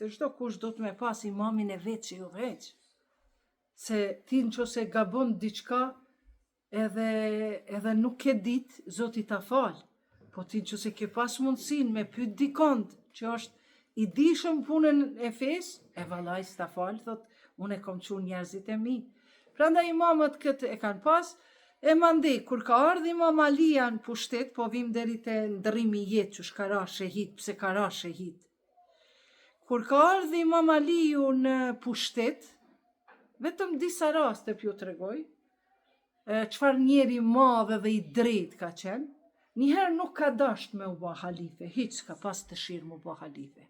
Se çdokush do të me pas imamin e vet që e udhëheq. Se ti në qoftë se gabon diçka, edhe, edhe nuk ke dit, Zoti ta fal. Po ti në qoftë se ke pas mundësin me pyt dikond që është i dishëm punën e fesë, e vallaj s'ta fal, thot, unë e kom çu njerëzit e mi. Prandaj imamët këtë e kanë pas, e mandej, kur ka ardhë imam Alia në pushtet, po vim deri te ndërrimi i jetë qysh ka ra shehit, pse ka ra shehit. Kur ka ardhë imam Aliu në pushtet, vetëm disa raste p'ju tregoj, çfarë njeri i madh edhe i drejtë ka qenë, njëherë nuk ka dasht me u ba halife, hiç s'ka pas dëshirë m'u ba halife.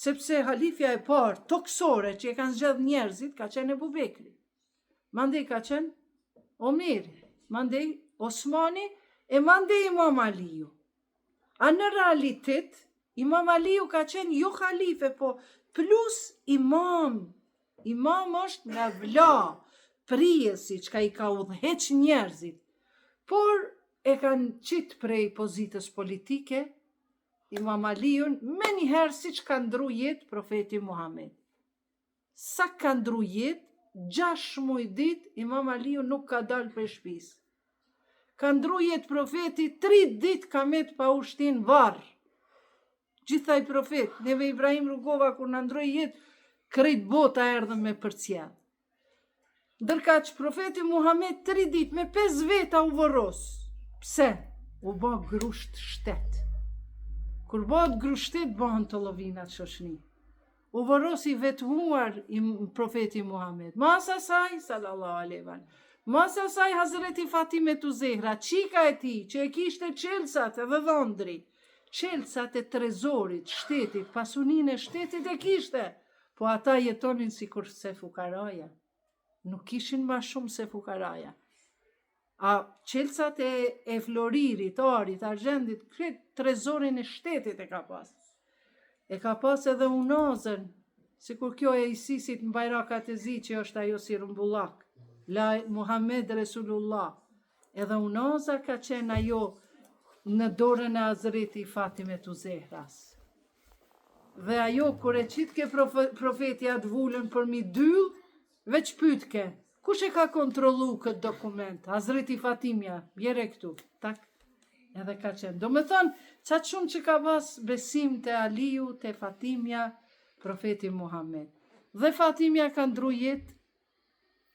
Sepse halifja e parë tokësore që e kanë zgjedh njerëzit ka qenë Ebu Bekri. Mandej ka qenë Omeri, mandej Osmani e mandej Imam Aliu. A në realitet, Imam Aliu ka qenë jo halife, po plus imam. Imam është nga vla, prijësi çka i ka udhëheq njerëzit. Por e kanë qitë prej pozitës politike, Imam Aliun menjëherë siç ka ndru jetë profeti Muhammed. Sa ka ndru jetë, 6 muj ditë Imam Aliu nuk ka dalë prej shpisë. Ka ndru jetë profeti, 3 ditë ka met pa u shti n'varr. Gjithë ai profet, neve Ibrahim Rugova kur na ndroi jetë, krejt bota erdhën me përcjell. Ndërkaq profeti Muhammed tri ditë me pesë veta u vorros. Pse? U bë grusht shtet. Kur bëhet grusht shtet bëhen tollovinat shoqni. U vorros i vetmuar i profeti Muhammed. Mas asaj sallallahu alaihi wasallam. Mas asaj Hazreti Fatimetu Zehra, çika e tij që e kishte çelësat edhe dhëndri, çelësat e trezorit, shtetit, pasuninë e shtetit e kishte. Po ata jetonin sikurse fukaraja. Nuk kishin ma shumë se fukaraja. A çelësat e, e floririt, arit, argjendit, krejt trezorin e shtetit e ka pas. E ka pas edhe unazën, sikur kjo e ISIS-it në bajrakat e zi që është ajo si rrumbullak. La Muhammed Resulullah. Edhe unaza ka qenë ajo në dorën e Hazreti Fatimetu Zehras. Dhe ajo kur e qitke profeti atë vulën përmi dyll, veç pytke, kush e ka kontrollu këtë dokument? Hazreti Fatimja, bjere këtu, tak, edhe ka qenë. Domethonë, qaq shumë që ka pas besim te Aliu, te Fatimja, profeti Muhammed. Dhe Fatimja ka ndru jetë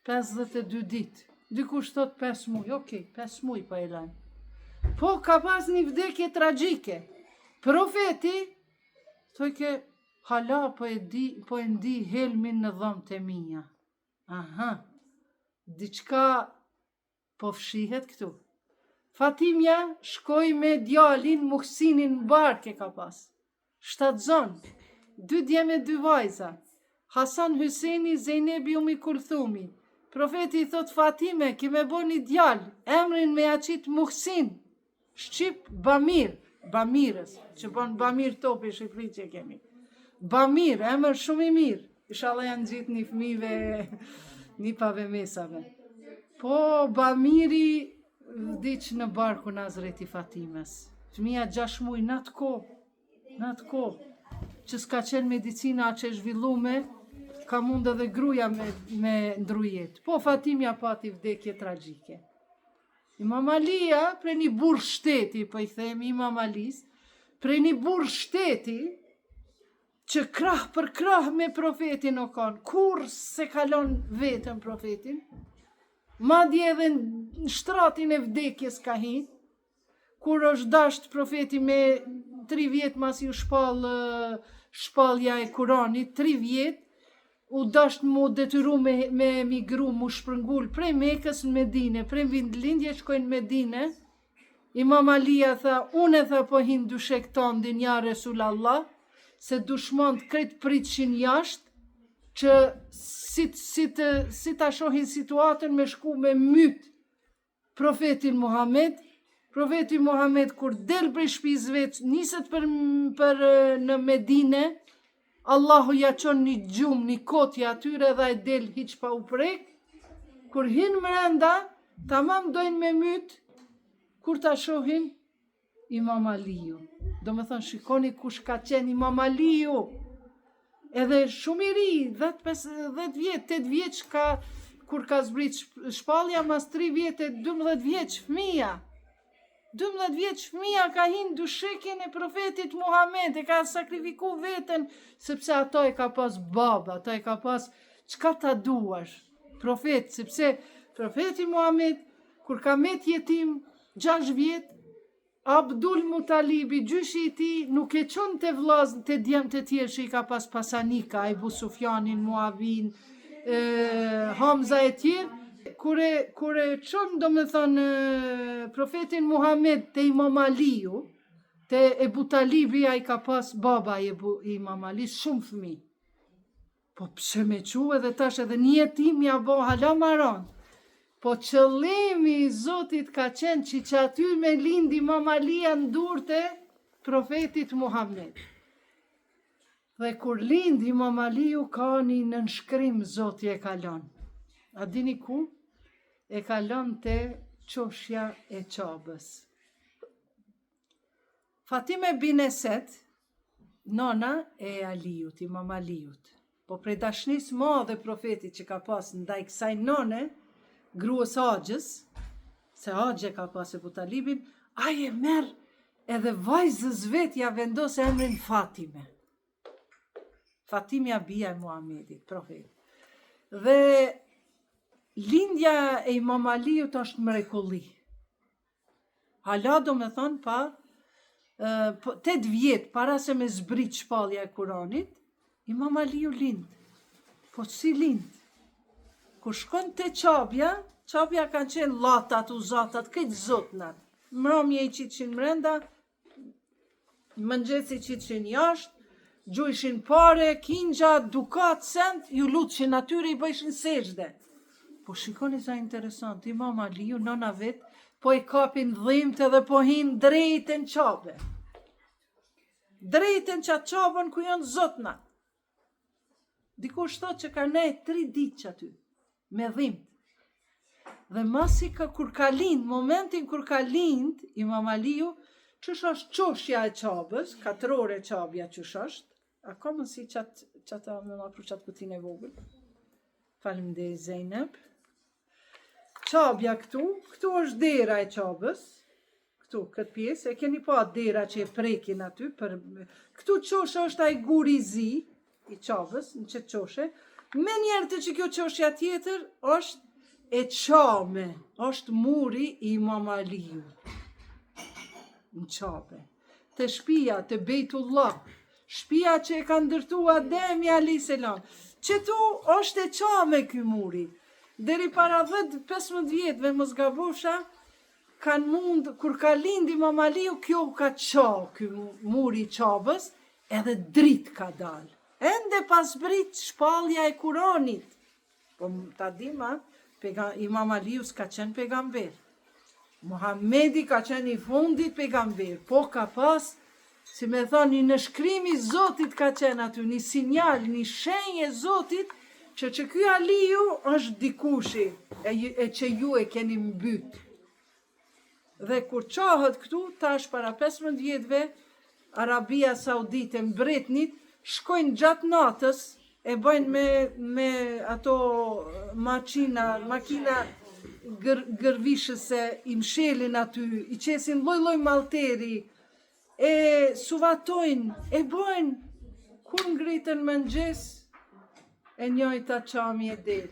52 ditë. Dikush thot 5 muj, okej, 5 muj po e lajmë. Po ka pas një vdekje tragjike. Profeti thojke hala po e di, po e ndi helmin në dhëmbët e mia. Aha. Diçka Po fshihet këtu. Fatimja shkoi me djalin Muhsinin në bark e ka pas. Shtatzon, dy djem e dy vajza. Hasan Hyseni, Zejnebi Umi Kulthumi. Profeti i thot Fatime, ki me bo një djalë, emrin me ja qit Muhsin. Shqip Bamir, Bamirës, që bon Bamir Topi Shqipëri që kemi. Bamir, emër shumë i mirë. Ishalla janë gjithë një fëmijëve, nipave mesave. Po, Bamiri vdiq në barkun Hazreti Fatimes. Fëmija 6 muj në atë kohë, në atë kohë, që s'ka qenë medicina aq e zhvillume, ka mund edhe gruja me, me ndru jetë. Po, Fatimja pati vdekje tragjike. Imam Alia, prej një burrë shteti, po i themi Imam Alis, prej një burrë shteti, që krah për krah me profetin o kon, kurrë s'e ka lon vetëm profetin, madje edhe në shtratin e vdekjes ka hi, kur është dasht profeti me tri vjet masi u shpall shpallja e Kuranit, tri vjet, u dasht mu detyru me, me emigru, mu shpërngul prej Mekës në Medine, prej vendlindje shkojnë në Medine, Imam Alia tha, unë e tha po hi n'dyshek tandin, ja Resul Allah, se dushmant krejt pritshin jashtë, që si, si, të, si ta shohin situatën me shku me myt profetin Muhammed, profeti Muhammed kur del prej shtëpisë vet, niset për për në Medine, Allahu ja çon një gjumë, një kotje atyre dhe ai del hiç pa u prek. Kur hin mrenda, tamam dojnë me myt, kur ta shohin Imam Aliu. Domethonë, shikoni kush ka qenë Imam Aliu. Edhe shumë i ri, 10, 5, 10 vjet, 8 vjeç ka kur ka zbrit shpallja mas 3 vjet e 12 vjeç fëmija. 12 vjeç fëmija ka hi n'dyshekin e profetit Muhammed, e ka sakrifiku veten, sepse ato e ka pas baba, ato e ka pas çka ta duash, profet, sepse profeti Muhammed, kur ka met jetim 6 vjet, Abdul Mutalibi, gjyshi i tij, nuk e çon te vllazn te djemtë e tjerë që i ka pas pasanika, Ebu Sufjanin, Muavin, e, Hamza e tjerë, kur e, kur e çon, domethënë, profetin Muhammed te Imam Aliu, te Ebu Talibi, ai ka pas baba i Ebu Imam Ali, shumë fëmijë. Po pse me çu edhe tash edhe një jetim ja bo hala ma rand. Po qëllimi i Zotit ka qenë që që aty me lind Imam Alia në durët e profetit Muhammed. Dhe kur lind Imam Aliu ka një nënshkrim Zoti e ka lon. A dini ku? E ka lon te qoshja e Qabës. Fatime bin Esed, nona e Aliut, Imam Aliut, po prej dashnisë madhe profetit që ka pas ndaj kësaj none, gruës axhës, se axhë e ka pas Ebu Talibin, ai e merr edhe vajzës vet ja vendos emrin Fatime. Fatimja bija e Muhamedit, profet. Dhe lindja e Imam Aliut është mrekulli. Hala domethonë pa, po, 8 vjet para se me zbrit shpallja e Kuranit, Imam Aliu lind. Po si lind? Kur shkon te Qabja, Qabja kanë qenë llatat, uzatat, krejt zotnat. Mramje i qitshin mrenda, Mëngjes i qitshin jashtë, gjujshin pare, kingja, dukat, send, ju lutshin atyre i bëjshin sexhde. Po shikoni sa interesant, imam Aliu, nona vet, po i kapin dhimt edhe po hin drejt në Qabe. Drejt në qatë Qabën ku janë zotnat. Dikush thot që ka nejt tri ditë që aty, me dhimt. Dhe masi ka, kur ka lind, momentin kur ka lind, imam Aliu, qysh është qoshja e Qabës, katrore Qabja qysh është, a ka mundësi qatë, qata me ma pru qatë kutinë e vogël? Faleminderit Zeynep. Qabja këtu, këtu është dera e Qabës, këtu, këtë pjesë, e keni pa dera që e prekin aty, për... këtu qoshe është ai guri i zi, i Qabës, në qëtë qoshe, menjëherë te qekjo qoshja tjetër, është e qame, është muri i Imam Aliut, në Qabe. Te shpia, te Bejtullah, shpia që e ka ndërtu Ademi alejhi selam, qëtu është e qame ky muri, deri para 10-15 vjetëve, mos gabosha, kanë mund, kur ka lind Imam Aliu, kjo u ka qa, ky muri i Qabës, edhe dritë ka dalë. Ende pa zbrit shpallja e Kuranit. Po ta dim, a, pega, Imam Aliu s'ka qenë pejgamber. Muhammedi ka qenë i fundit pejgamber, po ka pas, si me thonë, një nënshkrim i Zotit ka qenë aty, një sinjal, një shenjë e Zotit, që që ky Aliu është dikushi, e, e që ju e keni mbyt. Dhe kur qahet këtu, tash para 15 vjetëve, Arabia Saudite, mbretnit, shkojnë gjatë natës, e bëjnë me, me ato maqina, makina gër, gërvishëse, i mshelin aty, i qesin lloj-lloj malteri, e suvatojnë, e bëjnë, kur ngritën mëngjes, e njëjta qamje del.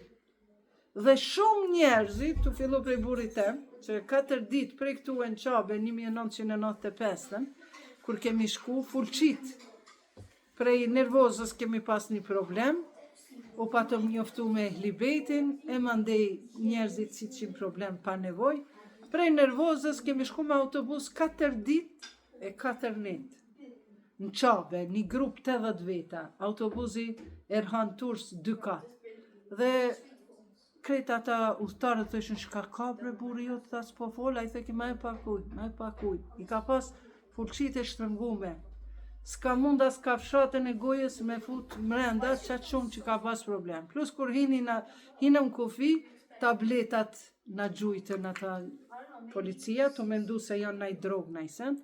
Dhe shumë njerëzit, tu fillu prej burrit tem, që 4 ditë prej këtu e në Qabe, 1995-ën, kur kemi shku, fulqit, prej nervozës kemi pas një problem, u patëm njoftu me Ehli Bejtin, e mandej njerëzit si qin problem pa nevoj, prej nervozës kemi shku me autobus 4 ditë e 4 net. Në Qabe, një grup 80 veta, autobusi Erhan Tours 2 kat. Dhe krejt ata udhëtarët thoshin çka ka bre burri jot, tha s'po fol, ai thojke ma jep pak ujë, ma jep pak ujë. I ka pas fulqitë e shtrëngume. S'ka mund as kafshatën e gojës me fut mrenda, qaq shumë që ka pas problem. Plus kur hini na, hinëm kufi, tabletat na gjujtën ata policia, tu mendu se janë naj drogë, naj send.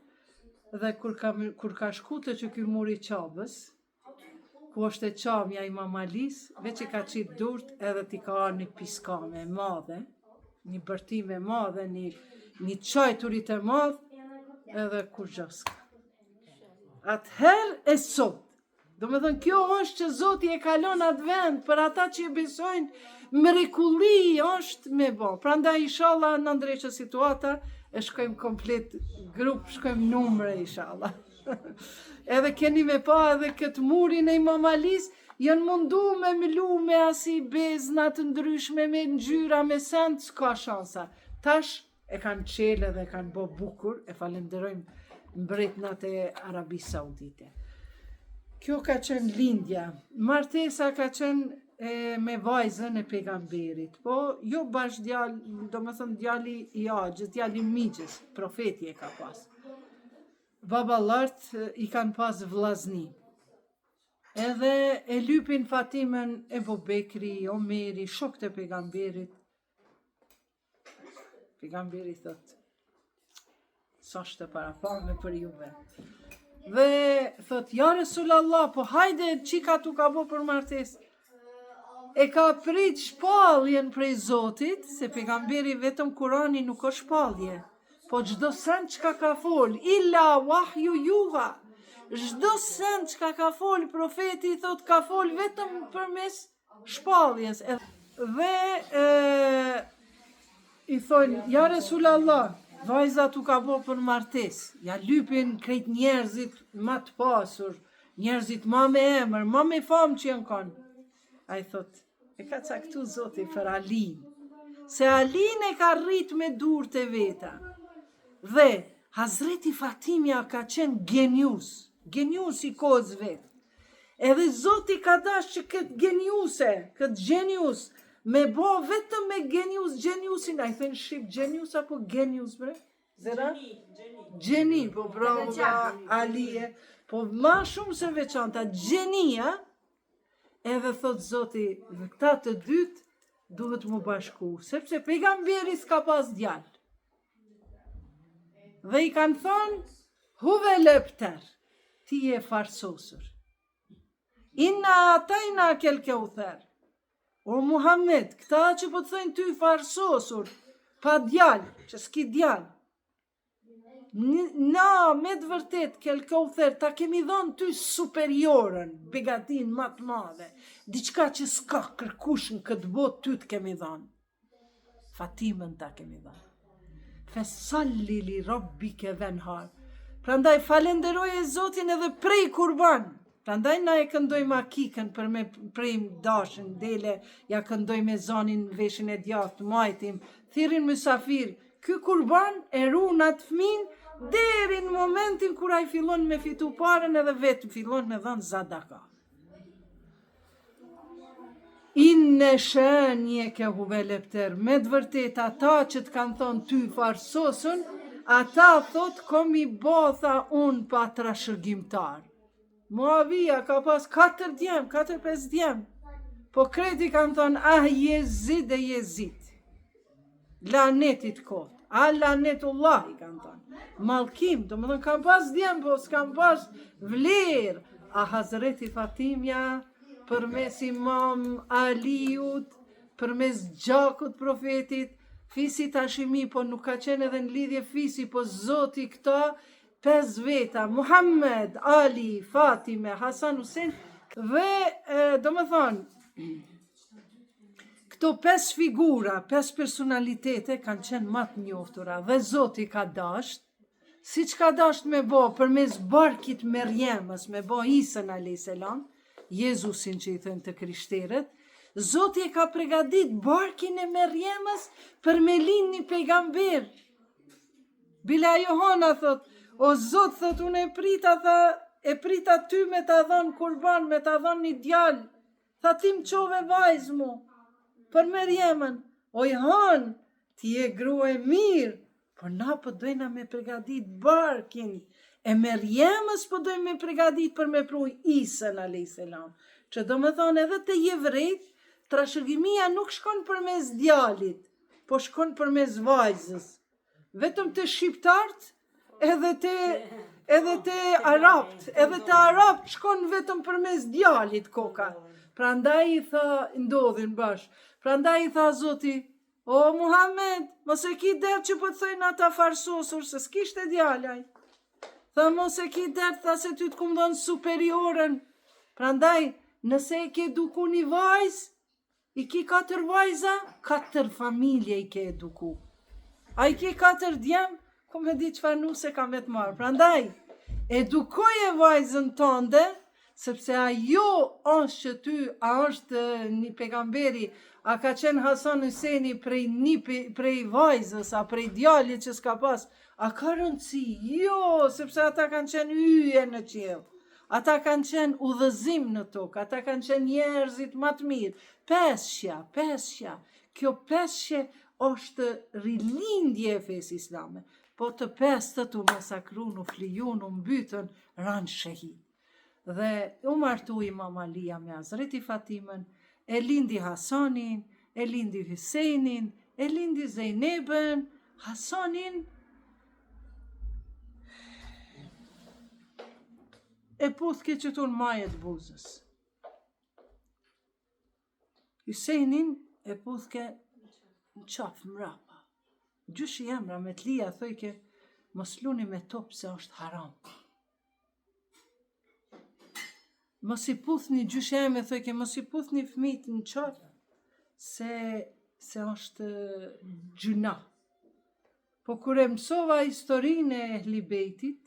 Dhe kur ka, kur ka shku te qeky muri i Qabës, ku është e qamja Imam Alis, veç i ka qitë durt edhe t'i ka ardhë një piskame e madhe, një bërtime e madhe, një, një qajturi të madh, edhe kurgjo s'ka. Atëherë e sot, Domethënë, kjo është që Zoti e ka lon atë vend për ata që e besojnë, mrekulli është me bo. Prandaj, ishalla, na ndreqet situata, e shkojmë komplet grup, shkojmë n'umre, ishalla. edhe keni me pa edhe këtë murin e Imam Alis, janë mundu me mlu me asi bezna të ndryshme, me ngjyra, me send, s'ka shansa. Tash, E kanë çelë dhe e kanë bo bukur, e falenderojmë mbretnat e Arabisë Saudite. Kjo ka qenë lindja. Martesa ka qenë e, me vajzën e pejgamberit, po jo bash djalë, domethënë djali i axhës, djali i mixhës, profeti e ka pas. Baballart i kanë pas vllazni. Edhe e lypin Fatimen Ebu Bekri, Omeri, shokët e pejgamberit, Pejgamberi thot, s'është e parapame për juve. Dhe thot, ja Resulallah, po hajde, çika t'u ka bo për martesë. E ka prit shpalljen prej Zotit, se pejgamberi vetëm Kurani nuk është shpallje, po çdo send çka ka fol, illa wahju juha, çdo send çka ka fol, profeti thot, ka fol vetëm përmes shpalljes dhe e, i thojnë ja Resul Allah vajza t'u ka bo për martesë ja lypin krejt njerëzit ma të pasur njerëzit ma me emër ma me famë që janë kanë ai thot e ka caktu zoti për Alin se Alin e ka rrit me durt e veta dhe Hazreti Fatimja ka qenë genius genius i kohës vet Edhe Zoti ka dashtë që këtë geniuse, këtë genius, me bo vetëm me genius, geniusin, a i thënë shqip genius apo genius, bre? Zera? Gjeni, gjeni. po bravo, Alije, po ma shumë se veçanta, gjenia, edhe thot Zoti, dhe këta të dytë, duhet m'u bashku, sepse pejgamberi s'ka pas djalë. Dhe i kanë thonë, huvel ebter, ti je farësosur. Inna atajnakel keuther. O Muhammed, këta që po të thojnë ty farësosur, pa djalë, që s'ki djalë. Na, me të vërtet, kel keuther, ta kemi dhonë ty superioren, begatinë ma të madhe, diçka që s'ka kërkush në këtë botë ty të kemi dhonë. Fatimën ta kemi dhënë. Fesalli li rabbike venhar. Prandaj falenderoje Zotin edhe prej kurban. Prandaj na e këndojmë akikën për me prejmë dashin, dele, ja këndojmë ezanin veshin e djathtë, majtim, thirrin mysafir. Ky kurban e run atë fmin deri në momentin kur ai fillon me fitu paren edhe vetë fillon me dhënë zadaka. Inne shanieke huvel ebter, me të vërtet ata që të kanë thonë ty farsosun, ata thot kom i bo tha unë pa trashëgimtar. Muavija ka pas 4 djem, 4-5 djem, po krejt i kanë thonë ah Jezid e Jezid. Laneti t'koftë, a lanetullah i kanë thonë. Mallkim, domethënë kanë pas djem, po s'kanë pas vlerë. A Hazreti Fatimja, përmes imam Aliut, përmes gjakut profetit, fisit Hashimi, po nuk ka qenë edhe në lidhje fisi, po zoti këta, 5 veta, Muhammed, Ali, Fatime, Hasan, Husein, dhe, domethënë, Këto 5 figura, 5 personalitete kanë qenë ma të njoftura dhe Zoti ka dasht, siç ka dasht me bo përmes barkit Merjemës, me bo Isën a.s. Jezusin që i thënë të krishterët, Zoti e ka pregadit barkin e Merjemës për me lind një pejgamber. Bile ajo hana, thot, o Zot, thot, unë e prita, tha, e prita ty me ta dhonë kurban, me ta dhonë një djalë, Tha ti më çove vajzë mu, për Merjemën, oj hanë, ti je grua e mirë, por na po dojna me pregadit barkin, e Merjemës po dojmë me pregadit për me pru Isën, a.s. Që domethonë edhe te jevrejt, trashëgimia nuk shkon përmes djalit, po shkon përmes vajzës. Vetëm te shqiptarët edhe te. Edhe te arabt, edhe te arabt shkon vetëm përmes djalit koka. Prandaj i tha, ndodhin bash. Prandaj i tha Zoti, o Muhammed, mos e ki dert që po të thojnë ata farsosur, se s'kishte djalë ai. Tha mos e ki dert, tha se ty të kum dhonë superioren. Prandaj, nëse e ke eduku një vajzë, I ki katër vajza, katër familje i ke eduku. A i ki katër djem, ku me di çfarë nuse ka me të marrë. Prandaj, edukoje vajzën tënde, sepse ajo është që ty, a është një pejgamberi, a ka qenë Hasan Hyseni prej, nipi, prej vajzës, a prej djalit që s'ka pas, a ka rëndësi? Jo, sepse ata kanë qenë yje në qiell. Ata kanë qenë udhëzim në tokë, ata kanë qenë njerëzit ma të mirë. Pesshja, pesshja, kjo pesshje është rilindje e fesë islame. Po të pestët u masakrun, u flijun, u mbytën, ranë shehid. Dhe u martu imam Alia me Hazreti Fatimën, e lindi Hasanin, e lindi Hysenin, e lindi Zejnebën, Hasanin, E puthke qëtu në maje të buzës. Hysenin e puthke në qafë mrapa. Gjyshi jem rahmetlia thojke, mos luni me top se është haram. Mos i puthni, gjyshi jem e thojke, mos i puthni fmijt në qafë se, se është gjynah. Po kur e mësova historinë e Ehli Bejtit,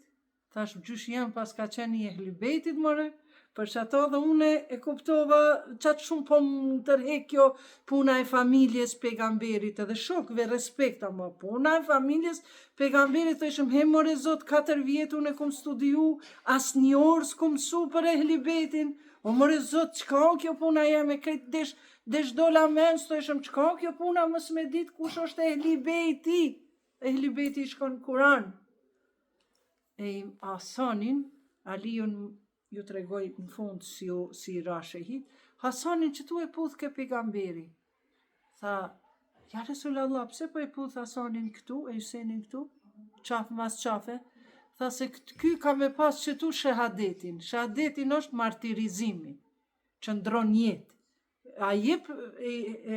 thash gjyshi jem paska qenë i Ehli Bejtit more, për qato dhe une e kuptova qaq shumë po më tërhek kjo puna e familjes pejgamberit edhe shokëve respekt ama puna e familjes pejgamberit thojshëm he more zot 4 vjet unë e kum studiu asnjë orë s'kum mësu për Ehli Bejtin o more zot çka o kjo puna jeme krejt desh Desh dola men, thojshëm, çka kjo puna mos me dit kush është ehli bejti. Ehli bejti shkon Kuran. E im Hasanin, Aliun ju tregoj në fund si, u, si ra shehid, Hasanin qëtu e puthke pejgamberi. Tha, ja Resulallah, pse po e puth Hasanin këtu, e Hysenin këtu, qafë mas qafe? Tha se ky ka me pas qëtu shehadetin. Shehadetin është martirizimi. Qëndron jetë. A jep e, e,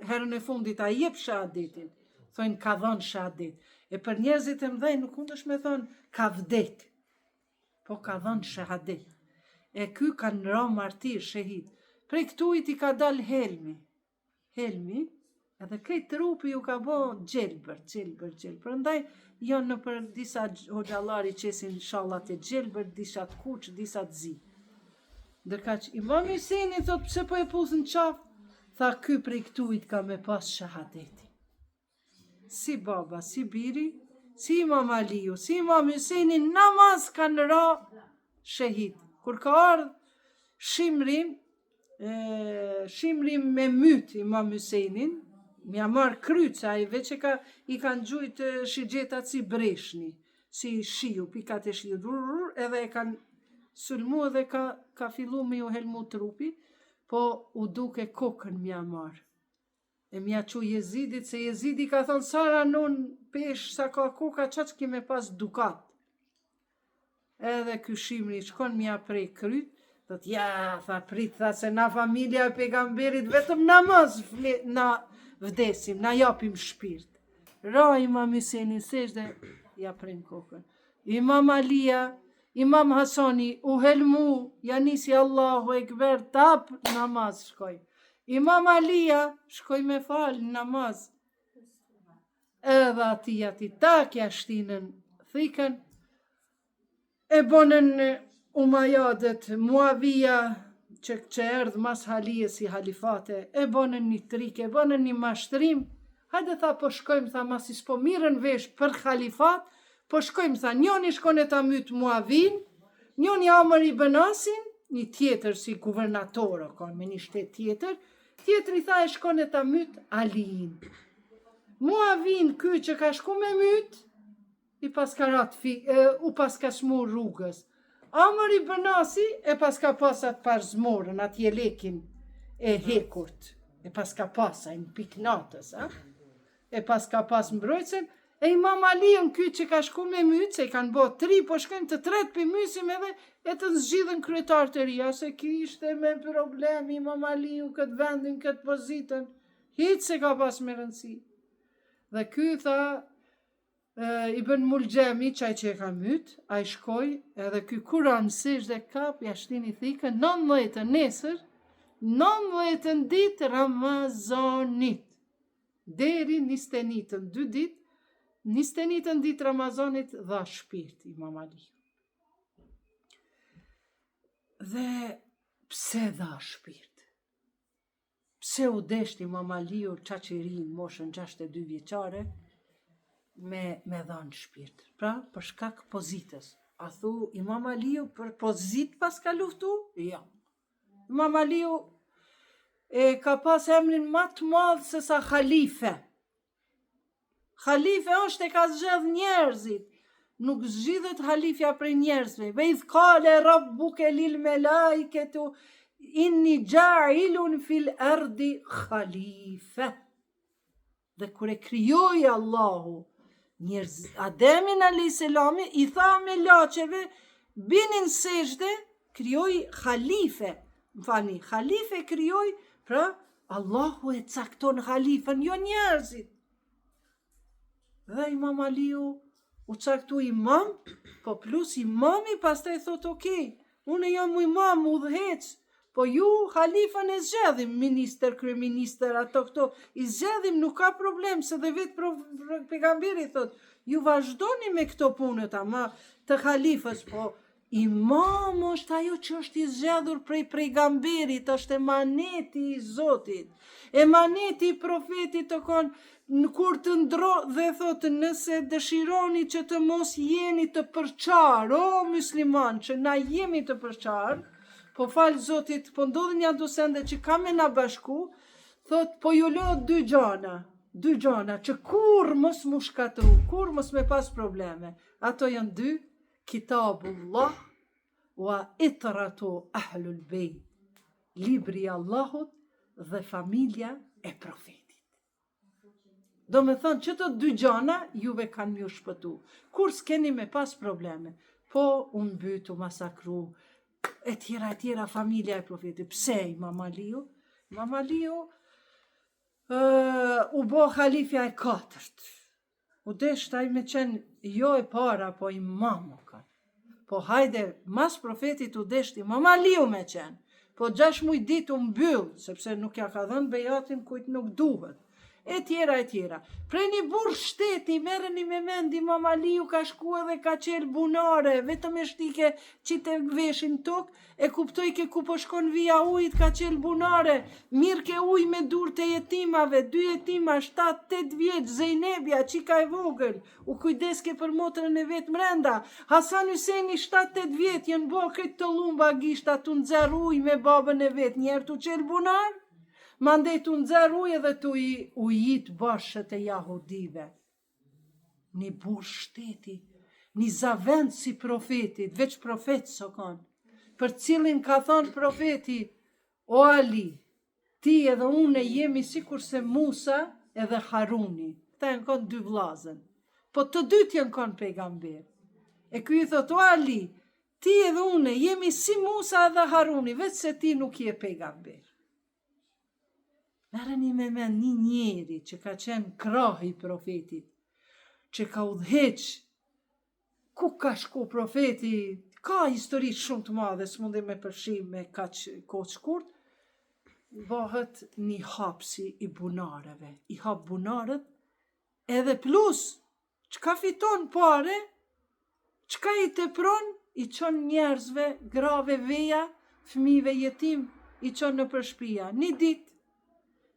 herën e fundit, a jep shehadetin? Thojnë ka dhënë shehadet. E për njerëzit e mëdhenj nuk mundesh me thonë ka vdek. Po ka dhënë shehadet. E ky ka ra martir, shehid. Prej këtuhit i ka dal helmi. Helmi, edhe krejt trupi ju ka bo gjelbër, gjelbër, gjelbër. Prandaj janë nëpër disa hoxhallarë i qesin shallat e gjelbër, disa të kuq, disa të zi. Ndërkaq Imam Hyseni thot pse po e puth në qafë, tha ky prej këtuhit ka me pas shahadetin. Si baba, si biri, si Imam Aliu, si Imam Hyseni, namaz kanë ra shehid. Kur ka ardhë Shimri, e, Shimri me myt Imam Hysenin, m'ja marrë kryt, se ai veç e ka, i kanë gjujt shigjetat si breshni, si shiu, pikat e shiu, edhe e kanë sulmu edhe ka, ka fillu me ju helmu trupi, po u duke kokën m'ja marrë. E m'ja çu Jezidit, se Jezidi ka thonë sa ranon peshë, sa ka koka, qaq ki me pas dukat. Edhe ky Shimri shkon m'ja prej kryt, thot ja, tha prit, tha se na familja e pejgamberit vetëm namaz fle, na vdesim, na japim shpirt. Ra imam Hyseni n'sexhde, ja prejnë kokën. Imam Alia, imam Hasani, u helmu, ja nisi Allahu Ekber, tap namaz shkoj. Imam Alia, shkoj me fal namaz. Edhe ati ati tak ja shtinën thikën, e bonën Umajadët, Muavija, që, që erdhë mas Halijes si halifate, e bonën një trik, e bonën një mashtrim, hajde tha po shkojmë, tha masi s'po mirren vesh për halifat, po shkojmë, tha njoni shkon e ta myt Muavin, njoni Amr ibn Asin, një tjetër si guvernator o kon me një shtet tjetër, tjetri tha e shkon e ta myt Aliin. Muavin ky që ka shku me myt, i paska ra fi, e, u paska smur rrugës. Amr ibn Asi e paska pas atë parzmorën, atë jelekin e hekurt. E paska pas, ai në pikë natës, a? E paska pas mbrojtësen, E Imam Aliun ky që ka shku me myt, se i kanë bo tri, po shkojmë të tretë p'i mysim edhe e të zgjidhen kryetar të ri, a s'e kishte me problem Imam Aliu këtë vendin, këtë pozitën, hiç s'e ka pas me rëndësi. Dhe ky tha, e, Ibn Mulxhemi, qaj që e ka myt, ai shkoi, edhe ky kur ra në sexhde kap, ja shtini thikën, 19 nesër, 19 ditë Ramazanit. Deri njëzetenjitën, dy ditë, njëzetenjitën ditë Ramazanit dha shpirt Imam Aliu. Dhe pse dha shpirt? Pse u desht Imam Aliu qaq i ri në moshën 62 vjeçare me, me dhanë shpirt? Pra, për shkak pozitës. A thu Imam Aliu për pozitë paska luftu? Jo. Imam Aliu e ka pas emrin ma të madh se sa halife. Halife është e ka zgjedh njerëzit. Nuk zgjidhet halifja prej njerëzve. Ve idh kale rabbuke lil melaiketi inni xhailun fil erdi halife. Dhe kur e krijoi Allahu njerëz Ademin alayhis salam i tha melaqeve bini në sexhde krijoi halife më falni halife krijoi pra Allahu e cakton halifën jo njerëzit dhe imam Aliu u caktu imam po plus imami pastaj thot ok Unë jam imam udhëheq, po ju halifën e zgjedhim, ministër, kryeministër, ato këto, i zgjedhim, nuk ka problem, se dhe vetë pro, pejgamberi thot, ju vazhdoni me këto punët, ama të halifës, po imam është ajo që është i zgjedhur prej pejgamberit, është emaneti i Zotit, emaneti i profetit të konë, Në kur të ndro dhe thotë nëse dëshironi që të mos jeni të përçarë, o musliman që na jemi të përçarë, po falë Zotit, po ndodhin nja do sende që ka me na bashku, thotë po ju lo dy gjana, dy gjana që kurrë mos mu shkatru, kurrë mos me pas probleme. Ato janë dy, Kitabullah wa itratu ahlul bejt, libri i Allahut dhe familja e profetit. Do me thonë, qëto dy gjana, juve kanë me ju shpëtu. Kurrë s'keni me pas probleme. Po, u mbyt, u masakru, e tjera, e tjera, familja e profetit. Pse, imam Aliu? Imam Aliu, uh, u bo halifja e katërt. U desht ai me qenë jo e para, po imam u kanë. Po hajde, mas profetit u desht imam Aliu me qenë. Po gjash muj ditë u mbyll, sepse nuk ja ka dhënë bejatin kujt nuk duhet. E tjera, e tjera. Prej një burrë shteti, merreni me mend, imam Aliu ka shku edhe ka çel bunare, vetëm e shtike qite veshin n'tokë, E kuptojke ku po shkon vija ujit ka çel bunare, mirrke ujë me dur të jetimave, dy jetima, 7, 8 vjeç, Zejnebja, çika e vogël, u kujdeske për motrën e vet mrenda, Hasan Hyseni 7, 8 vjet, janë bo krejt tollumba gishta tu nxerr ujë me babën e vet, njëherë tu çel bunar, mandej tu nxerr ujë edhe tu i ujit bashët e jahudive. Një burrë shteti, një zavendës i profetit, veç profet s'o kanë, për cilin ka thonë profeti, o Ali, ti edhe unë jemi sikurse Musa edhe Haruni, këta janë konë dy vllazën, po të dytë janë konë pejgamber. E ky i thotë, o Ali, ti edhe unë jemi si Musa edhe Haruni, veç se ti nuk je pejgamber. Merreni me mend një njeri që ka qenë krahi i profetit, që ka udhëheq, ku ka shku profeti, ka histori shumë të madhe, s'mundim me përfshi me kaq kohë të shkurt, bëhet një hapsi i bunareve, i hap bunarët, edhe plus, Çka fiton pare, çka i tepron, i çon njerëzve, grave veja, fëmijëve jetim, i çon nëpër shpia. Një ditë,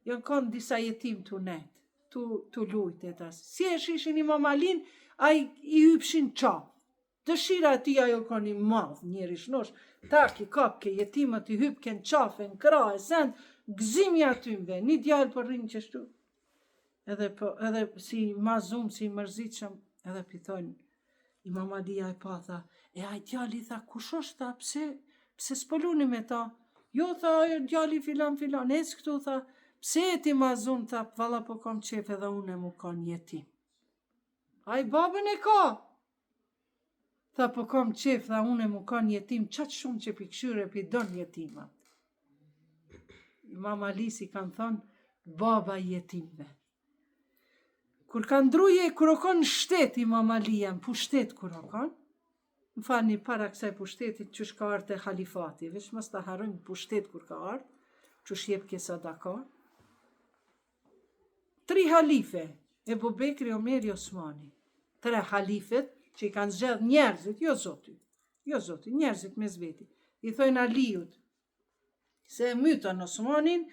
janë kanë disa jetim tu nejt, tu, tu lujt e tas. Si e shishin imam Alin, ai i hypshin n'qafë. Dëshira e tij ai u kon i madh, njeri i shnosh, tak i kapke jetimët i hypke në qafe, në krah e send, gëzimi atynve, një djalë po rrin qështu, edhe, po, edhe si mazum, si mërzitshëm, edhe p'i thojnë, imam Alia e pa, tha, e ai djali tha, kush është, tha, pse, pse s'po luni me ta? Jo, tha, ajo djali filan, filan, ec këtu, tha, pse je ti mazum, tha, valla po kam qef edhe unë mu kanë jetim. Ai babën e ka. Tha, po kam qef, tha, une mu kanë jetim, qaq shumë që pi kqyr e pi don jetimat. Imam Alis i kanë thonë, baba i jetimve. Kur ka ndrru jetë, kur o konë në shtet Imam Alia, në pushtet kur o konë, më falni para kësaj pushtetit qysh ka ardhë te halifati, veç mos ta harrojmë pushtet kur ka ardhë, qysh jepke sadaka. Tri halife, Ebu Bekri, Omeri, Osmani. Tre halifet që i kanë zgjedh njerëzit, jo zoti, jo zoti, njerëzit mes veti. I thojnë Aliut, se e mytën Osmanin,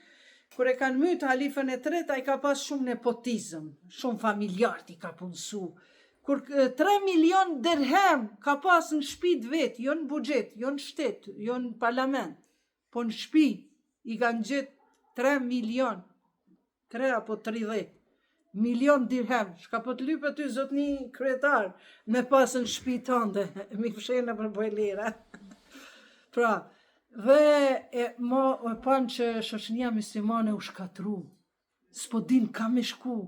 kur e kanë mytë halifën e tretë, ai ka pas shumë nepotizëm, shumë familjarët i ka punësu. Kur 3 milion dirhem ka pas në shpi të vet, jo në buxhet, jo në shtet, jo në parlament, po në shpi i kanë gjetë 3 milion 3 apo 30 milion dirhem, shka po të lypet ty zotni kryetar, me pas në shpi tënde, mi fsheh nëpër bojlera. pra, dhe e, mo, e panë që shoqënia muslimane u shkatru, s'po din ka me shku,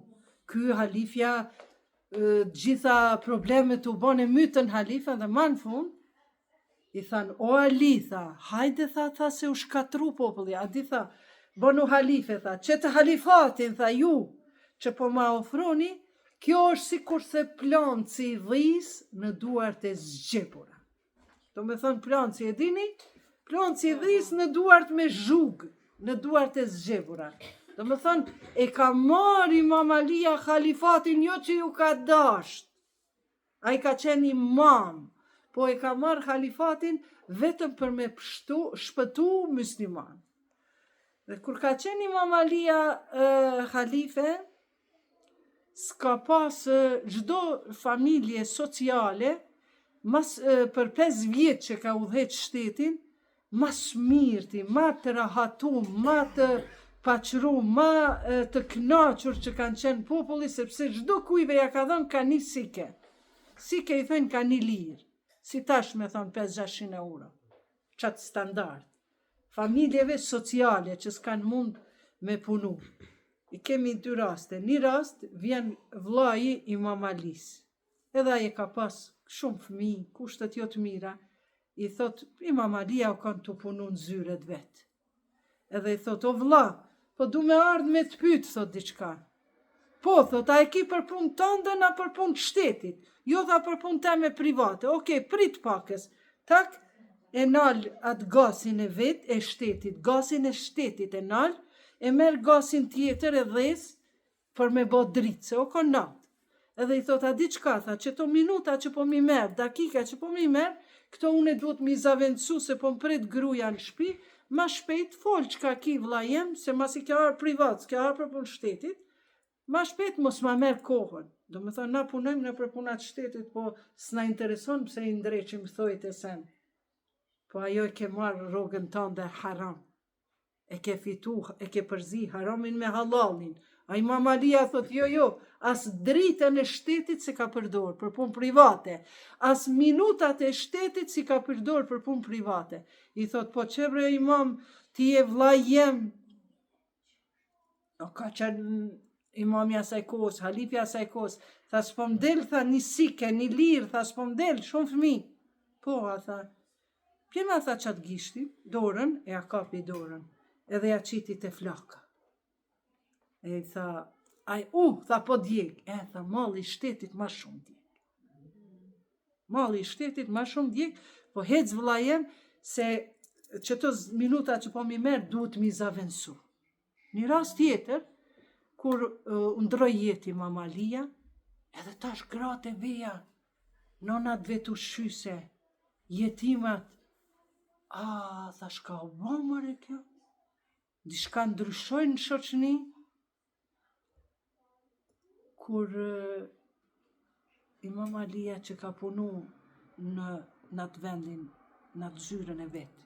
ky halifja, gjitha problemet u bën e mytën halifën dhe ma në fund, I thanë, o Ali, tha, hajde, tha, tha, se u shkatru populli, a di, tha, bonu halife, tha, qëtë halifatin, tha, ju, që po ma ofroni, kjo është sikurse planci i dhisë në duart e zgjebura. Do me thënë planci e dini, planci i dhisë në duart me zhug, në duart e zgjebura. Do me thënë, e ka marrë imam Alia halifatin jo që ju ka dasht, Ai ka qenë imam, po e ka marrë halifatin vetëm për me pshtu, shpëtu musliman. Dhe kur ka qenë imam Alia e, halife, s'ka pas çdo familje sociale, mas, e, për 5 vjet që ka udhëheq shtetin, Ma s'mirti, ma të rahatum, ma të paqru, ma të knaqur që kanë qenë populli, sepse çdo kujve ja ka dhënë ka një sike. Sike i thënë ka një lirë, si tash me thonë 5-600 euro, qatë standard. Familjeve sociale që s'kanë mund me punu. I kemi dy raste. Një rast vjen vllai Imam Alis. Edhe ai e ka pas shumë fëmijë, kushtet jo të mira, i thot Imam Alia u kanë tu punu në zyret vet. Edhe i thot, o vlla, po du me ardhë me të pyt, thot diçka. Po, thot, a e ki për punë tëndën a për punë të shtetit? Jo, tha për punë teme private. Oke, prit pakës. Tak, e nal atë gasin e vet, e shtetit, gasin e shtetit e nal, e merr gasin tjetër e dhez, për me bo dritë, se o kon natë. Edhe i thot, a di çka, tha, qëto minuta që po mi merr, dakika që po mi merr, këto une duhet mi zavendësu se po më pret gruja në shpi, ma shpejt fol çka ki vlla jem, se masi ke ardhë privat, s'ke ardhë për punë shtetit, ma shpejt mos ma merr kohën. Do me thonë, na punojmë nëpër punat shtetit, po s'na intereson pse i ndreqim thojt e sen. Po ajo e ke marrë rrogën tënde haram. E ke fitu, e ke përzi haramin me hallalin. A Imam Alia thot, jo, jo, as dritën e shtetit s'e ka përdor për punë private, as minutat e shtetit s'i ka përdor për punë private. I thot, po qe bre imam, ti je vlla jem. O ka qenë imami asaj kohës, halifi asaj kohës, tha s'po m'del, tha një sike, një lirë, tha s'po m'del, shumë fëmi. Po, a tha, Bjema tha qatë gishtin, dorën, e ja kapi dorën, edhe ja qiti te flaka. E i tha, aj, uh, tha po djeg, e tha, malli i shtetit ma shumë djeg. Malli i shtetit ma shumë djeg, po hec vlla jem, se qëto minuta që po mi merr, duhet mi zavendësu. Një rast tjetër, kur uh, ndroi jetë Imam Alia, edhe tash gratë e veja, nonat vetushqyse, jetimat, a, tha shka u bo more kjo? Diçka ndryshoi në shoqni? Kur Imam Alia që ka punu në, në atë vendin, në atë zyrën e vet.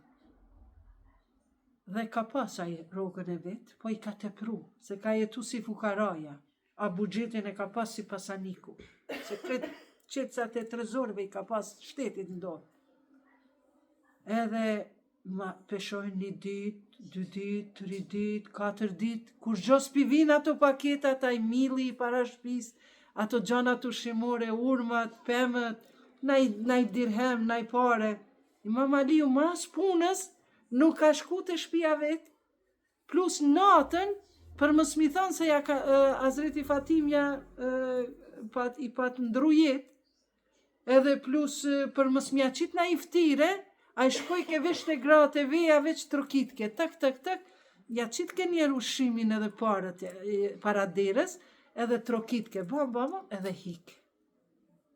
Dhe ka pas ai rrogën e vet, po i ka tepru, se ka jetu si fukaraja, a buxhetin e ka pas si pasaniku, se krejt çelësat e trezorëve i ka pas shtetit në dorë. Edhe Ma peshojnë një ditë, dy ditë, tri ditë, katër ditë, kurgjo s'pi vin ato paketat, ai milli i para shpisë, ato gjanat ushqimore, urmat, pemët, naj, naj dirhem, naj pare. Imam Aliu mas punës nuk ka shku te shpia vet, plus natën, për mos m'i thonë se ja ka, Hazreti Fatimja pat, i pat ndru jetë, edhe plus për mos m'ja qit naj ftire, ai shkojke veç te gratë e veja, veç trokitke, tak, tak, tak, ja qitke njerë ushqimin edhe paret, para derës, edhe trokitke, bam, bam, bam, edhe hike.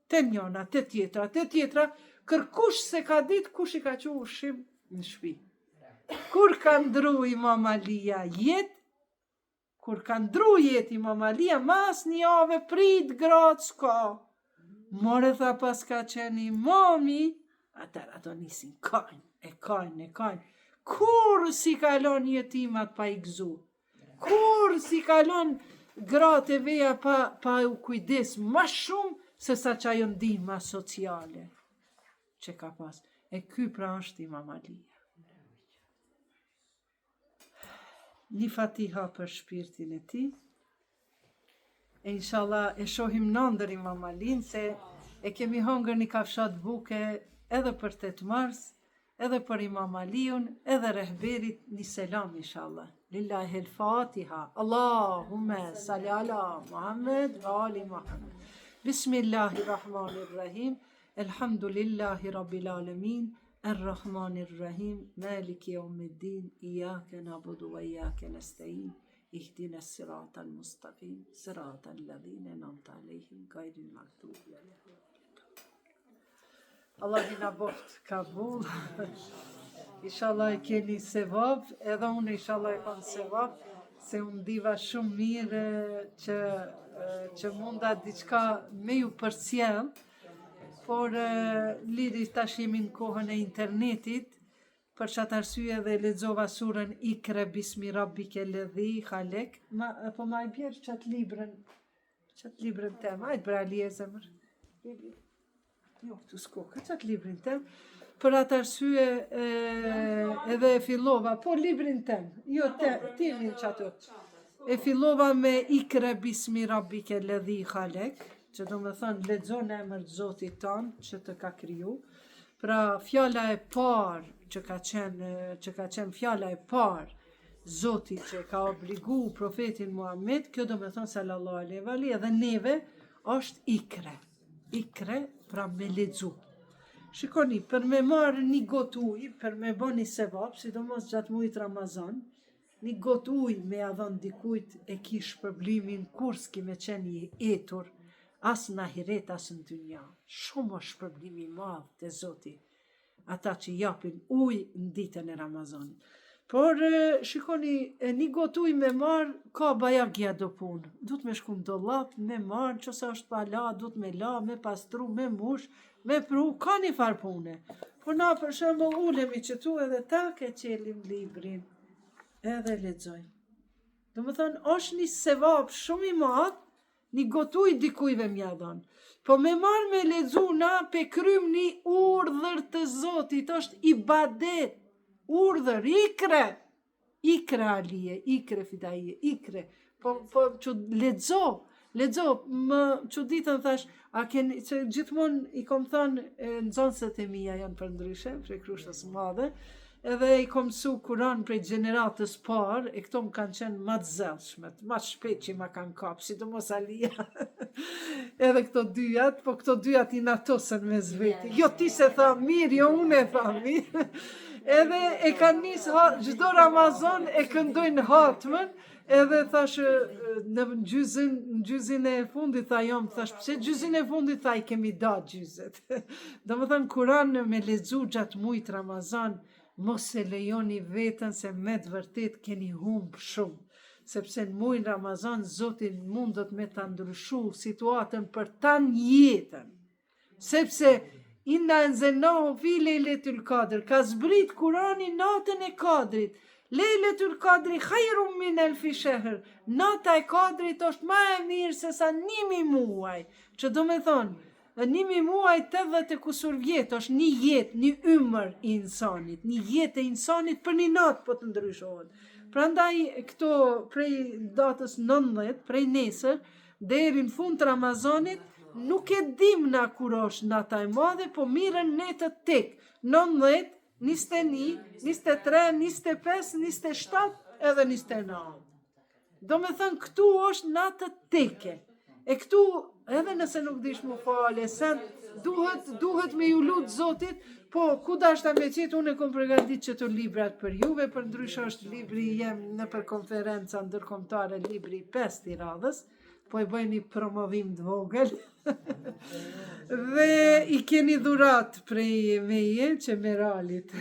Te njona, te tjetra, te tjetra, kërkush s'e ka dit kush i ka çu ushqim në shpi. Kur ka ndru imam Alia jetë, kur ka ndru jetë imam Alia, mas një jave prit gratë s'ka. More tha paska qenë imami, atëherë ato nisin kajnë, e kajnë, e kajnë. Kurrë s'i ka lon jetimat pa i gëzu. Kurrë s'i ka lon gratë e veja pa, pa u kujdes ma shumë se sa qajo ndihma sociale që ka pas. E ky pra është Imam Alia. Një fatiha për shpirtin e tij. E inshallah e shohim n'andër Imam Alin se e kemi hongër një kafshat buke edhe për 8 mars, edhe për Imam Aliun, edhe rehberit një selam inshallah. Lillahi el Fatiha. Allahumme salli ala Muhammed ve ali Muhammed. Bismillahirrahmanirrahim. Elhamdulillahi Rabbil alemin. Errahmanirrahim. Maliki jeumiddin. Ijake nabudu ve ijake nestain. Ihdina sirata al-mustaqim, sirata alladhina an'amta alejhim, gajril magdubi alejhim. Allahu na boft kabul. Inshallah e keni sevap, edhe unë inshallah e kam sevap, se unë ndiva shumë mirë që, që munda diçka me ju përcjell, por liri tash jemi në kohën e internetit, Për qat arsye edhe lexova surën Ikra bismi rabbike ledhi halek. Ma, po ma e bjerë qat librën, qat librën tem, ajt bre Alije zemër. Jo, këtu s'ko, ka qat librin tem. Për atë arsye e, edhe e fillova, po librin tem, jo te, timin qato. E fillova me Ikra bismi rabbike ledhi halek, që do me thënë lexo në emër të Zotit tanë që të ka kriju. Pra fjala e parë që ka qenë që ka qenë fjala e parë Zoti që ka obligu profetin Muhammed, kjo do me thonë sallallahu alaihi wa alihi, edhe neve është ikre. Ikre, pra me lexu. Shikoni, për me marrë një gotë ujë, për me bo një sevap, sidomos gjatë mujit Ramazan, një gotë ujë me ja dhënë dikujt e ki shpërblimin kur s'ki me qenë i etur, as në ahiret, as në dynja. Shumë është shpërblimi i madh te Zoti, ata që japin ujë në ditën e Ramazanit. Por, shikoni, e një gotë ujë me marrë, ka bajagja do punë. Duhet me shku në dollap, me marrë, nëse është pa la, duhet me la, me pastru, me mush, me pru, ka një farë pune. Po na, për shembull, ulemi qëtu edhe tak e çelim librin, edhe lexojmë. Domethonë, është një sevap shumë i madh, Një gotë ujë dikujve m'ja dhon. Po me marrë me lexu na pe krym një urdhër të Zotit, është ibadet. Urdhër, ikre. Ikre Alije, ikre Fidaije, ikre. Po, po, që lexo, lexo, më çuditën thash, a keni, që gjithmonë i kom thënë, nxënëset e mia janë përndryshe, prej Krushës Madhe, Edhe i kom mësu Kuran prej gjeneratës parë, e këto më kanë qenë ma të zellshmet, ma të shpejt që ma kanë kapë, sidomos Alia. edhe këto dyjat, po këto dyjat i natosën mes veti. Jo ti s'e tha mirë, jo unë e tha mirë. edhe e kanë nisë, çdo Ramazan e këndojnë hatmën, Edhe thash në gjyzin, në gjyzin e fundit tha jom, thash pse gjyzin e fundit tha i kemi da gjyzet. Domethënë Kuran me lexu gjatë mujit Ramazan, mos e lejoni veten se me të vërtet keni humb shumë. Sepse në mujin Ramazan Zoti mundet me ta ndryshu situatën për tan jetën. Sepse inna enzelnahu fi lejletul kadr, ka zbrit Kurani natën e kadrit. Lejletul kadri hajrum min elfi shehr, nata e kadrit është ma e mirë se sa njimi muaj, që do me thonë, njimi muaj 80 e kusur vjet, është një jetë, një ymër i insanit, një jetë e insanit për një natë po të ndryshohet. Prandaj këto prej datës 19, prej nesër, Deri në fund të Ramazanit, nuk e dim na kur është nata e madhe, po mirren netët tek, 19, 21, 23, 25, 27 edhe 29. Do me thënë, këtu është natë teke. E këtu, edhe nëse nuk dish mu falë, sen, duhet, duhet me ju lutë Zotit, po, ku dashta me qetë, unë e kom përgatit qëto librat për juve, përndryshe është libri jem nëpër konferenca ndërkombëtare, libri i pestë i radhës, po e bëj një promovim të vogël. dhe i keni dhurat prej meje, që Meralit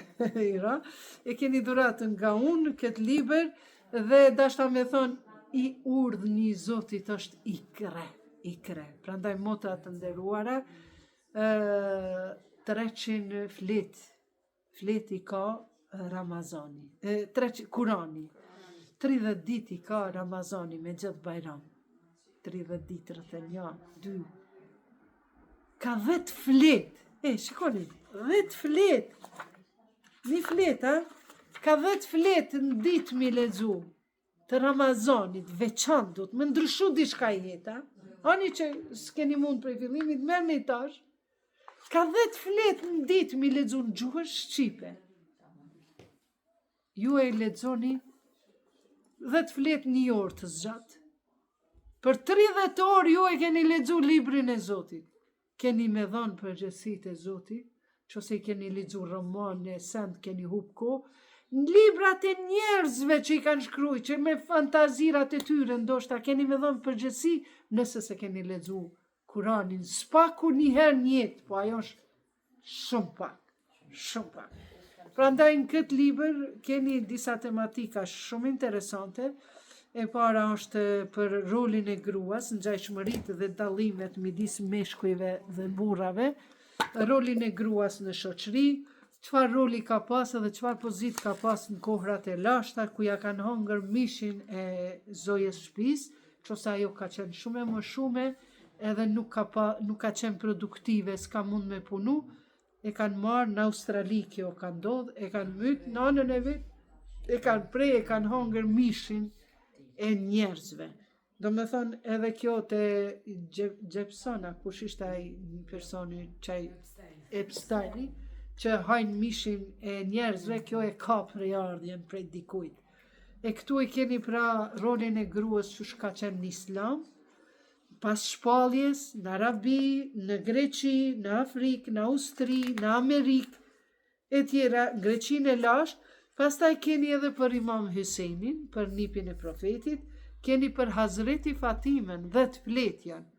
i ra, e keni dhurat nga unë këtë libër, dhe dashta me thonë, i urdhni i Zotit është ikre, ikre. Prandaj motra të nderuara, ë 300 fletë Fletë i ka Ramazani, e, tre, Kurani. 30 ditë i ka Ramazani me gjithë Bajram. 30 ditë, 31, 2. Ka 10 fletë. E, shikoni, 10 fletë. Një fletë, a? Ka 10 fletë në ditë mi lexu. Të Ramazanit, veçan duhet, me ndryshu diçka jeta. Ani që s'keni mund prej fillimit, merrni tash. Ka dhetë fletë në ditë mi lexu në gjuhën shqipe. Ju e lexoni dhetë fletë një orë të zgjat. Për 30 orë ju e keni lexu librin e Zotit. Keni me dhonë përgjegjësi te Zoti, qëse i keni lexu romane, send, keni hup kohë, në librat e njerëzve që i kanë shkruaj, që me fantazirat e tyre, ndoshta keni me dhonë përgjegjësi nëse s'e keni lexu Kuranin, s'paku një herë në jetë, po ajo është shumë pak, shumë pak. Prandaj në këtë libër keni disa tematika shumë interesante. E para është për rolin e gruas, ngjashmëritë dhe dallimet midis meshkujve dhe burrave, rolin e gruas në shoqëri, çfarë roli ka pas edhe çfarë pozitë ka pas në kohrat e lashta, ku ja kanë hongër mishin e zojës shtëpisë, qofse ajo ka qenë shumë e moshume, edhe nuk ka, pa, nuk ka qenë produktive, s'ka mund me punu, e kanë marrë në Australi kjo ka ndodhë, e kanë mytë nanën e vet, e kanë pre, e kanë hongër mishin e njerëzve. Do me thonë edhe kjo te Jepsona, kush ishte ai personi qaj Epsteini, që hajnë mishin e njerëzve, kjo e ka prejardhjen prej dikujt. E këtu e keni pra rolin e gruas qysh ka qenë në islam, pas shpalljes, në Arabi, në Greqi, në Afrikë, në Austri, në Amerikë, e tjera, në Greqinë e lashtë, pastaj keni edhe për Imam Hysenin, për nipin e profetit, keni për Hazreti Fatimen, dhetë fletë janë.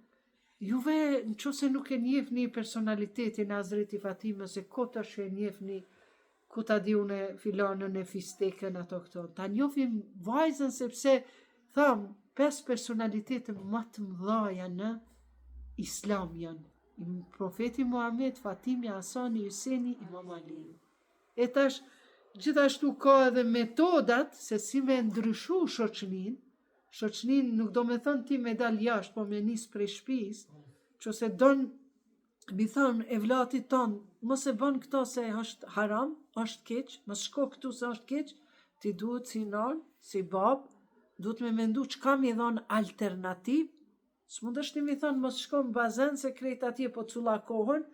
Juve, në qoftë se nuk e njefni personalitetin e Hazreti Fatimës, e kot është e njefni ku ta di unë filanën e fistekën ato këto. Ta njofim vajzën sepse tham pesë personalitete ma të mëdhaja në islam janë. Profeti Muhammed, Fatimja, Hasani, Hyseni, Imam Aliu. E tash gjithashtu ka edhe metodat se si me ndryshu shoqëninë, shoqëninë nuk do me thënë ti me dal jashtë, po me nis prej shtëpisë, qëse don mi thonë evlatit tonë, mos e bën këto se është haram, është keq, mos shko këtu se është keq, ti duhet si nanë, si babë, duhet me mendu çka mi dhonë alternativ, s'mundesh ti mi thonë mos shko në bazen se krejt atje po cullakohen,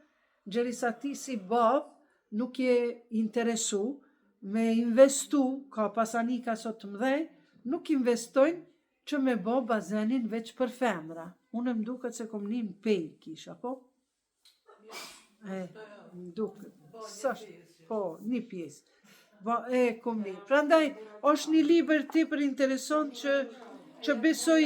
gjerisa ti si babë nuk je interesu me investu, ka pasanika sot të mdhej, nuk investojnë Që me bo bazenin veç për femra. Unë më duket se kom ni në Pejë kisha, po? E, më duket. S'është? Po, një pjesë. Po, e, kom ni. Prandaj, është një libër tepër interesant që, që besoj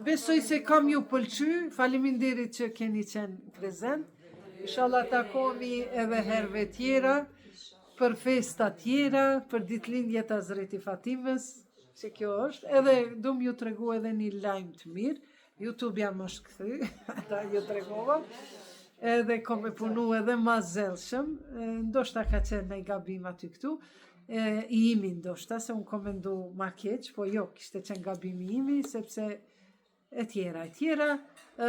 Besoj se kam ju pëlqy, faleminderit që keni qenë prezent. Inshallah takohemi edhe herëve tjera, për festa tjera, për ditëlindjet e Hazreti Fatimës, që kjo është, edhe du me ju tregu edhe një lajm të mirë, YouTube jam është kthy, ata ju tregova, edhe kom me punu edhe ma zellshëm, ndoshta ka qenë naj gabim aty këtu, e, i imi ndoshta, se unë kom mendu ma keq, po jo, kishte qenë gabimi imi, sepse e tjera, e tjera. E,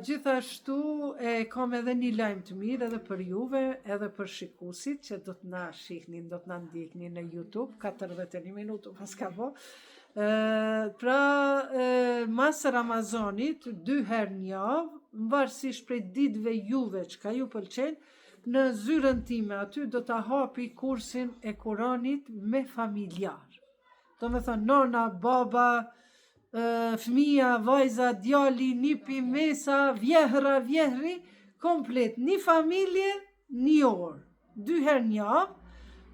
gjithashtu, e kam edhe një lajm të mirë edhe për juve, edhe për shikusit që do të na shihni, do të na ndjekni në YouTube, 41 minutë pas ka bo. Pra, mas Ramazanit, dy herë në javë, varësisht prej ditëve juve çka ju pëlqen, në zyrën time aty do ta hapi kursin e Kuranit me familjar. Do me thonë, nona, baba, fëmija, vajza, djali, nipi, mesa, vjehra, vjehri, komplet, një familje, një orë, dy herë në javë,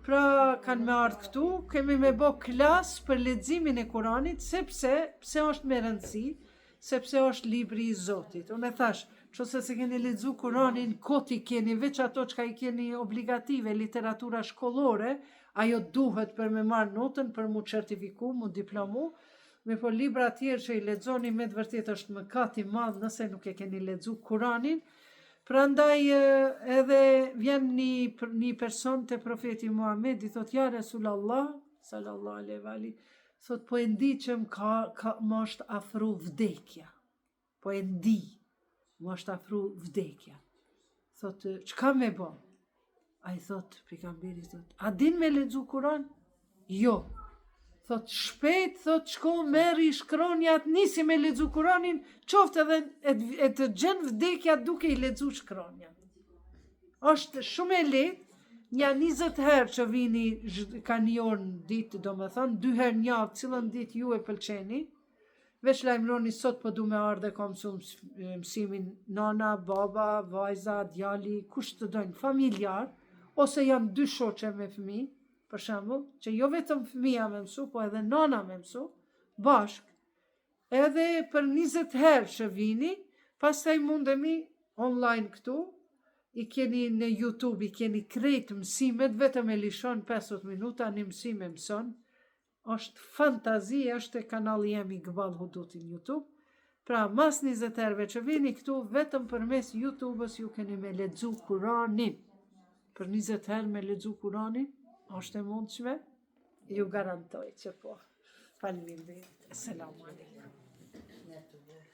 pra kanë me ardhë këtu, kemi me bo klas për leximin e Kuranit, sepse, pse është me rëndësi, sepse është libri i Zotit. Unë e thash, që se keni lexu Kuranin, koti keni, veç ato çka i keni obligative, literatura shkollore, ajo duhet për me marrë notën, për mu certifiku, mu diplomu, me po libra tjerë që i lexoni me të vërtetë është mëkat i madh nëse nuk e keni lexu Kuranin. Prandaj edhe vjen një person te profeti Muhammed i thot ja Resulallah sallallahu alaihi wa alihi, thot po e ndi që më ka, ka më është afru vdekja. Po e ndi, më është afru vdekja. Thot, çka me bo? Ai thot, pejgamberi thot, a din me lexu Kuran? Jo. Thot, shpejt, thot, shko merri shkronjat, nisi me lexu Kuranin, qoftë edhe e, e të gjen vdekja duke i lexu shkronjat. Është shumë e lehtë, nja 20 herë që vini ka një orë në ditë, do me thonë, dy herë një javë, cilën ditë ju e pëlqeni, veç lajmëroni sot po du me ardhe kam mësu mësimin nana, baba, vajza, djali, kush të dojnë, familjar, ose janë dy shoqe me fëmijë, për shembull, që jo vetëm fëmija me mësu, po edhe nana me mësu, bashk, edhe për 20 herë që vini, pastaj mundemi online këtu, i keni në YouTube, i keni krejt mësimet, vetëm e lishon 50 minuta, një mësim e mëson, është fantazi, është e kanali jem Igbal Huduti në YouTube. Pra, mas 20 herëve që vini këtu, vetëm përmes YouTube-ës ju keni me lexu Kuranin. Për 20 herë me lexu Kuranin, është e mundshme? Ju garantoj që po. Faleminderit. Selamu alaikum.